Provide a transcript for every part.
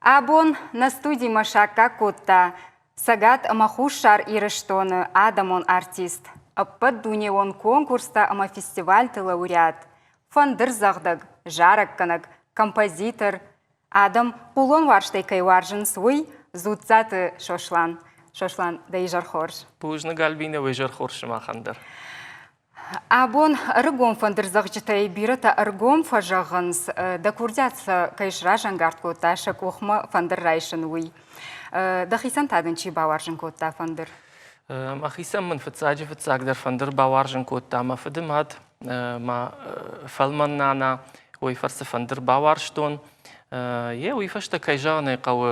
Абон нӕ студимӕ саккаг кодта Цӕгат ӕмӕ Хуссар Ирыстоны адӕмон артист, ӕппӕтдунеон конкурстӕ ӕмӕ фестивальты лауреат, фӕндырдзӕгъдӕг, зарӕггӕнӕг, композитор, адӕм хъулон уарзтӕй кӕй уарзынц, уый Дзуццаты Сослан. Сослан, дӕ изӕр хорз. Бузныг, Альбинӕ, уе зӕр хорз сымахӕн дӕр. Абон ӕрыгон фӕндырдзӕгъджытӕй бирӕтӕ ӕргом фӕзӕгъынц, дӕ курдиат сӕ кӕй сразӕнгард кодта сӕ къухмӕ фӕндыр райсын, уый. Дӕхицӕн та дын чи бауарзын кодта фӕндыр? Мӕхицӕн мын фыццаджы фыццагдӕр фӕндыр бауарзын кодта мӕ фыды мад, мӕ фӕлмӕн нана, уый фӕрцы фӕндыр бауарзтон. Йе уый фӕстӕ, кӕй зӕгъын ӕй хъӕуы,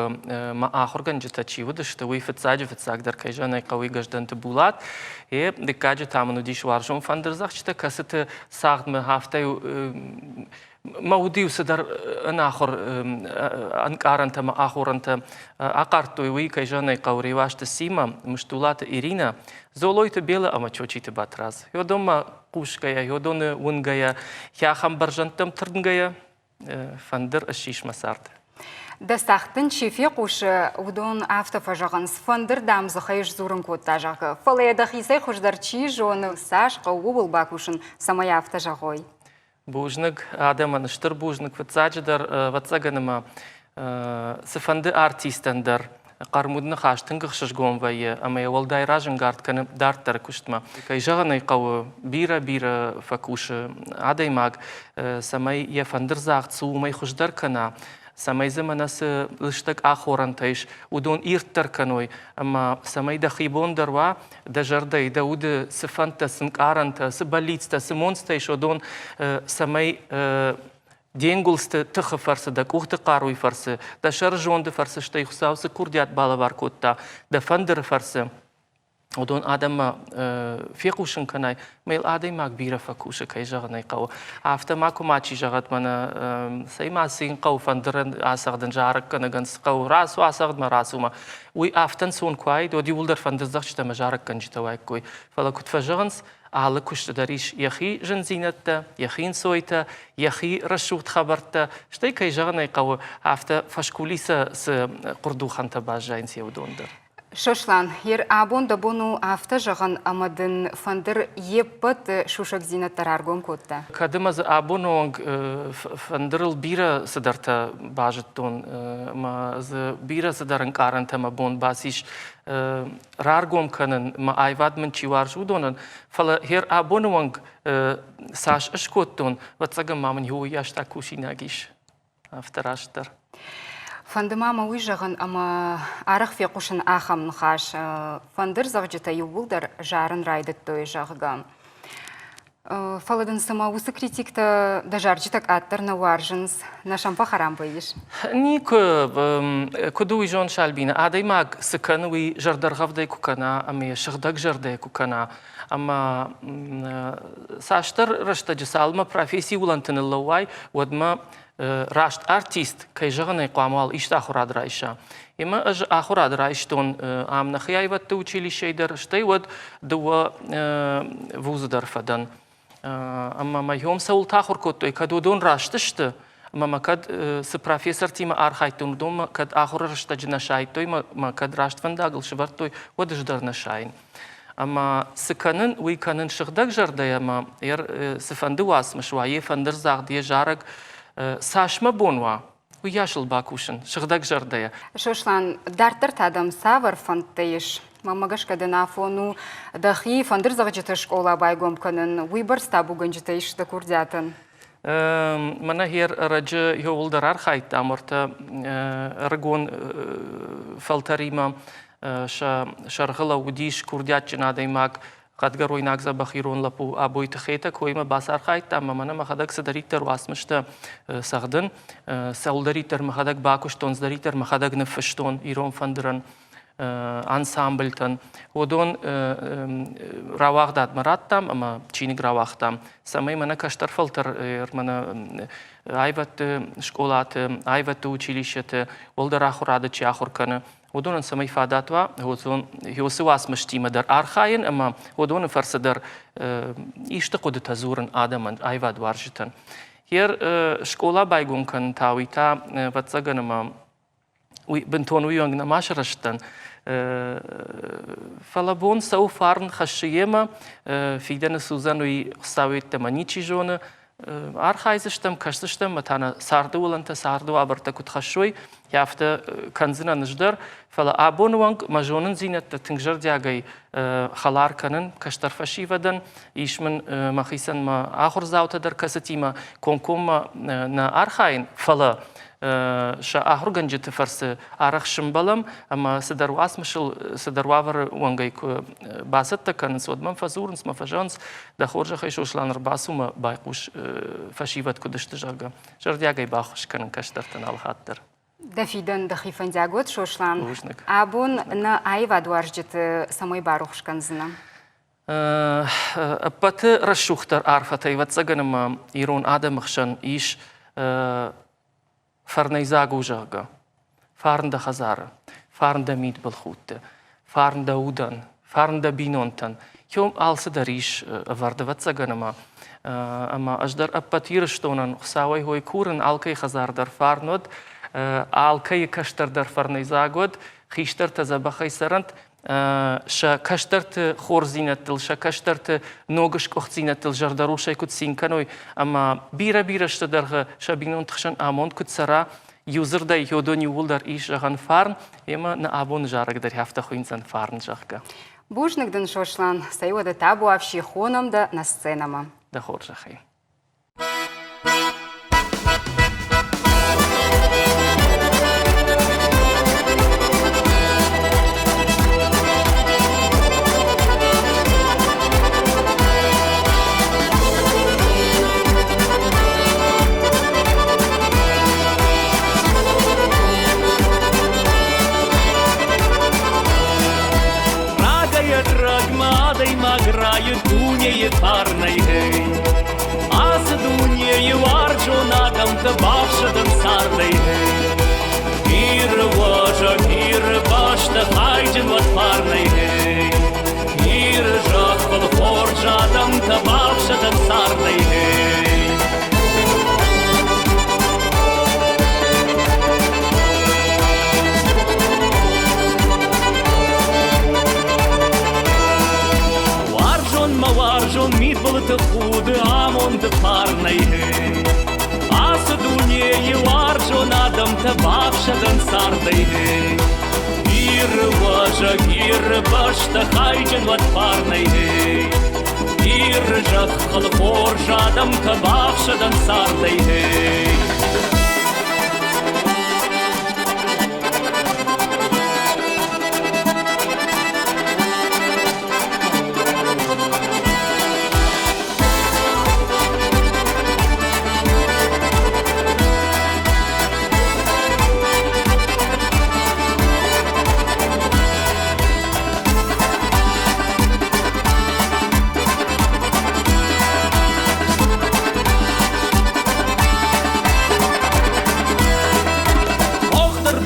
мӕ ахуыргӕнджытӕ чи уыдысты, уый фыццаджы-фыццагдӕр, кӕй зӕгъын ӕй хъӕуы, Гӕздӕнты Булат. Йе дыккаджы та мын уыдис уарзон фӕндырдзӕгъдджытӕ, кӕцыты цагъдмӕ афтӕ мӕ уд-иу цыдӕр ӕнахуыр ӕнкъарӕнтӕ мӕ ахорӕнтӕ ахъардтой, уый, кӕй зӕгъын ӕй хъӕуы, Реуазты Симӕ, Мыстулаты Иринӕ, Золойты Бела ӕмӕ Чочиты Батрадз. Йодонмӕ хъусгӕйӕ, йодоны уынгӕйӕ, ахӕм бӕрзӕндтӕм тырнгӕйӕ, фӕндыр ссис мӕ цард. Дӕ цагъд дын чи фехъусы, уыдон афтӕ фӕзӕгъынц, фӕндыр дам дзыхӕй сдзурын кодта, зӕгъгӕ. Фӕлӕ йӕ дӕхицӕй хуыздӕр чи зоны, цас хъӕуы ууыл бакусын, цӕмӕй афтӕ зӕгъой. Бузныг адӕмӕн, стыр бузныг фыццаджыдӕр, ӕвӕццӕгӕн ӕмӕ цыфӕнды артистӕн дӕр хъӕрмуд ныхас тынг ӕхсызгон вӕййы ӕмӕ йӕ уӕлдай разӕнгард кӕны дарддӕры куыстмӕ. Кӕй зӕгъын ӕй хъӕуы, бирӕ-бирӕ фӕкусы адӕймаг, цӕмӕй йӕ фӕндырдзагъд цы уымӕй хуыздӕр кӕна, цӕмӕй дзы мӕнӕ цы лыстӕг ахорӕнтӕ ис, уыдон ирддӕр кӕной ӕмӕ цӕмӕй дӕхи бон дӕр уа, дӕ зӕрдӕйы, дӕ уды цы фӕндтӕ, цы нкъарӕнтӕ, цы бӕллицтӕ, цы монцтӕ ис, уыдон цӕмӕй Де нгуылдзты тыхы фӕрцы, дӕ къухты хъаруйы фӕрцы, дӕ сӕрызонды фӕрцы, стӕй Хуыцау цы курдиат балӕвар кодта, дӕ фӕндыры фӕрцы, уыдон адӕммӕ фехъусын кӕнай, мӕ йыл адӕймаг бирӕ фӕкусы, кӕй зӕгъын ӕй хъӕуы. Афтӕ макуы мачи зӕгъӕд, мӕнӕ цӕй ма цы йын хъӕуы фӕндырӕн ацӕгъдын, зарӕггӕнӕгӕн цы хъӕуы, рацу ацӕгъдмӕ, рацумӕ. Уый афтӕ ӕнцон куы уаид, уӕд иууылдӕр фӕндырдзӕгъдджытӕ ӕмӕ зарӕггӕнджытӕ уаиккой. Фӕлӕ куыд фӕзӕгъынц, алы куысты дӕр ис йӕхи зындзинӕдтӕ, йӕхи нцойтӕ, йӕхи рӕсугъд хабӕрттӕ, стӕй, кӕй зӕгъын ӕй хъӕуы, афтӕ фӕскулисӕ цы хъуырдухӕнтӕ баззайынц, йӕ уыдон дӕр. Сослан, ер абон дӕ бон у афтӕ зӕгъын, ӕмӕ дын фӕндыр йе ппӕт сусӕгдзинӕдтӕ раргом кодта? Кӕд ӕмӕ дзы абоны онг фӕндырыл бирӕ цыдӕртӕ базыдтон ӕмӕ дзы бирӕ цыдӕр ӕнкъарӕнтӕ мӕ бон бацис раргом кӕнын, мӕ аивад мын чи уарзы, уыдонӕн. Фӕлӕ хер абоны онг цас скодтон, ӕвӕццӕгӕн ма мын иуыйас та кусинаг ис. Афтӕ растдӕр. Фӕнды ма мӕ уый зӕгъын, ӕмӕ арӕх фехъусын ахӕм ныхас, фӕндырдзӕгъджытӕ иууылдӕр зарын райдыдтой, зӕгъгӕ. Фӕлӕ дын цыма уыцы критиктӕ дӕ зарджытӕ къаддӕр нӕ уарзынц, нӕ сӕм фӕхӕрам вӕййыс? Никуы. Куыд у уый зон, Сальбина, адӕймаг цы кӕны, уый зӕрдӕргъӕвдӕй куы кӕна ӕмӕ йӕ сыгъдӕг зӕрдӕйӕ куы кӕна, ӕмӕ цасдӕр рӕстӕджы цалынмӕ профессийы уылӕнты ныллӕууай, уӕдмӕ раст артист, кӕй зӕгъын ӕй хъуамӕ уал исты ахуырад райса. Ӕмӕ ӕз ахуырад райстон ам нӕхи аивӕдты училищейы дӕр, стӕй уӕд дыууӕ вузы дӕр фӕдӕн. Ӕмӕ мӕ йом цӕуылты ахуыр кодтой, кӕд уыдон раст сты, ӕмӕ мӕ кӕд цы профессортимӕ архайдтон, уыдон мӕ кӕд ахуыры рӕстӕджы нӕ сайдтой, мӕ кӕд раст фӕндагыл сӕвӕрдтой, уӕд ӕз дӕр нӕ сайын. Ӕмӕ цы кӕнын, уый кӕнын сыгъдӕг зӕрдӕйӕ ӕмӕ цыфӕнды уацмыс уа, йе фӕндырдзагъд, йе зарӕг, цас мӕ бон уа, уыйас ыл бакусын сыгъдӕг зӕрдӕйӕ. Сослан, дарддӕр та дӕм цавӕр фӕндтӕ ис? Мӕнмӕ гӕсгӕ дын афон у дӕхи фӕндырдзӕгъджыты скъола байгом кӕнын, уыйбӕрц табугӕнджытӕ ис дӕ курдиатӕн. Мӕнӕ хер ӕрӕджы иууылдӕр архайдтам ӕртӕ ӕрыгон фӕлтӕримӕ сӕ сӕргъы лӕууыдис курдиатджын адӕймаг, хъӕдгӕройнаг дзӕбӕх ирон лӕппу Абойты Хетӕг уыимӕ бацархайдта ӕмӕ мӕнӕ мӕхӕдӕг цыдӕриддӕр уацмыстӕ цӕгъдын, цӕуылдӕриддӕр мӕхӕдӕг бакуыстон, цыдӕриддӕр мӕхӕдӕг ныффыстон ирон фӕндырӕн ансамбльтӕн, уыдон рауагъдадмӕ радтам ӕмӕ чиныг рауагътам, цӕмӕй мӕнӕ кӕстӕр фӕлтӕр мӕнӕ аивӕдты скъолаты, аивӕдты училищеты, уӕлдӕр ахуырады чи ахуыр кӕны, уыдонӕн цӕмӕй фадат уа уыцы уацмыстимӕ дӕр архайын ӕмӕ уыдоны фӕрцы дӕр исты хъуыдытӕ дзурын адӕмӕн, аивадуарзджытӕн. Йе скъола байгом кӕнын та уый та, ӕвӕццӕгӕн, ӕмӕ Уый бынтон уыйонг нӕма сырӕзтӕн. Фӕлӕ бон цӕуы, фарн хӕссы йемӕ, фидӕны судзӕн уый Хуыцауы йеддӕмӕ ничи зоны. Архайдзыстӕм, кӕсдзыстӕм ӕмӕ та нӕ царды уылӕнтӕ, царды уавӕртӕ куыд хӕссой, афтӕ кӕндзынӕн ӕз дӕр. Фӕлӕ абоны онг мӕ зонындзинӕдтӕ тынг зӕрдиагӕй хӕлар кӕнын кӕстӕр фӕсивӕдӕн. Ис мын мӕхицӕн мӕ ахуырдзаутӕ дӕр, кӕцытимӕ комкоммӕ нӕ архайын, фӕлӕ сӕ ахуыргӕнджыты фӕрцы арӕх сымбӕлӕм ӕмӕ цыдӕр уацмысыл цыдӕр уавӕры уӕнгӕй куы бацӕттӕ кӕнынц, уӕд мӕм фӕдзурынц, мӕ фӕзӕгъынц, дӕ хорзӕхӕй, Сослан, ӕрбацу мӕ байхъус, фӕсивӕд куыд сты, зӕгъгӕ. Зӕрдиагӕй баххуыс кӕнын кӕстӕртӕн алыхатт дӕр. Дӕ фидӕн дӕхи фӕндиаг уӕд, Сослан. Бузныг. Абон нӕ аивадуарзджыты цӕмӕй барухс кӕндзынӕ? Ӕппӕты рӕсугъддӕр арфӕтӕ, ӕвӕццӕгӕн, ӕмӕ ирон адӕмы хсӕн ис фӕрнӕйдзаг у, зӕгъгӕ. Фарн дӕ хӕдзары, фарн дӕ мидбылхудты, фарн дӕ удӕн, фарн дӕ бинонтӕн. Кӕм алцыдӕр ис ӕвӕрд, ӕвӕццӕгӕн, ӕмӕ ӕмӕ ӕз дӕр ӕппӕт Ирыстонӕн Хуыцауӕй хой курын, алкӕй хӕдзар дӕр фарн уӕд, алкӕйы кӕстӕр дӕр фӕрнӕйдзаг уӕд, хистӕртӕ дзӕбӕхӕй цӕрӕнт, сӕ кӕстӕрты хорздзинӕдтыл, сӕ кӕстӕрты ног скъуыхдзинӕдтыл зӕрдӕрухсӕй куыд цин кӕной ӕмӕ бирӕ-бирӕ азты дӕргъы сӕ бинонты хсӕн амонд куыд цӕра, иу дзырдӕй уыдон иууылдӕр ис зӕгъӕн фарн, ӕмӕ нӕ абоны зарӕг дӕр афтӕ хуыйндзӕн фарн, зӕгъгӕ. Бузныг дын, Сослан, цӕй уӕдӕ табуафси, хонӕм дӕ нӕ сценӕмӕ. Дӕ хорзӕхӕй. Рагӕй-ӕрӕгмӕ адӕймаг райы дунейы фарнӕй. Ацы дунейы уарзон адӕмтӕ бафсӕдӕн цардӕй. Иры уазӕг, Иры бӕстӕ хайджын уӕд фарнӕй. Иры зӕххыл хорз адӕмтӕ бафсӕдӕн цардӕй. Уарзон мӕ уарзон мидбылты худы амонды фарнӕй. Ацы дунейы уарзон адӕмтӕ бафсӕдӕн цардӕй. Иры уазӕг, Иры бӕстӕ хайджын уӕд фарнӕй. Иры зӕххыл хорз адӕмтӕ бафсӕдӕн цардӕй.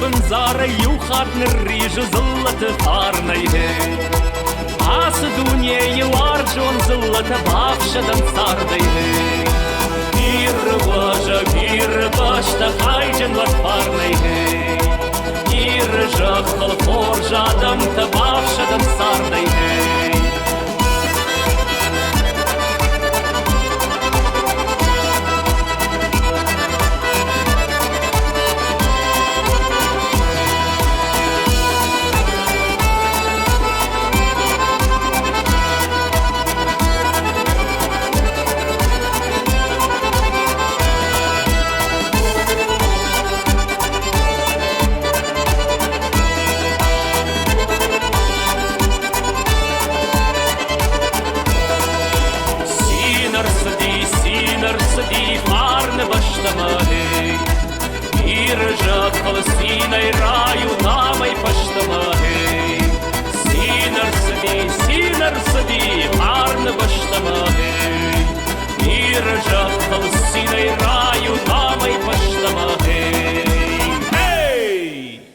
Бындзарӕй иу хатт нырризы дзыллӕты фарнӕй. Ацы дунейы уарзон дзыллӕтӕ бафсӕдӕн цардӕй. Иры уазӕг, Иры бӕстӕ хайджын уӕд фарнӕй. Иры зӕххыл хорз адӕмтӕ бафсӕдӕн цардӕй. Цин ӕрцыди, цин ӕрцыди фарны бӕстӕмӕ, эй. Иры зӕххыл цинӕй райут амӕй фӕстӕмӕ, эй. Цин ӕрцыди, цин ӕрцыди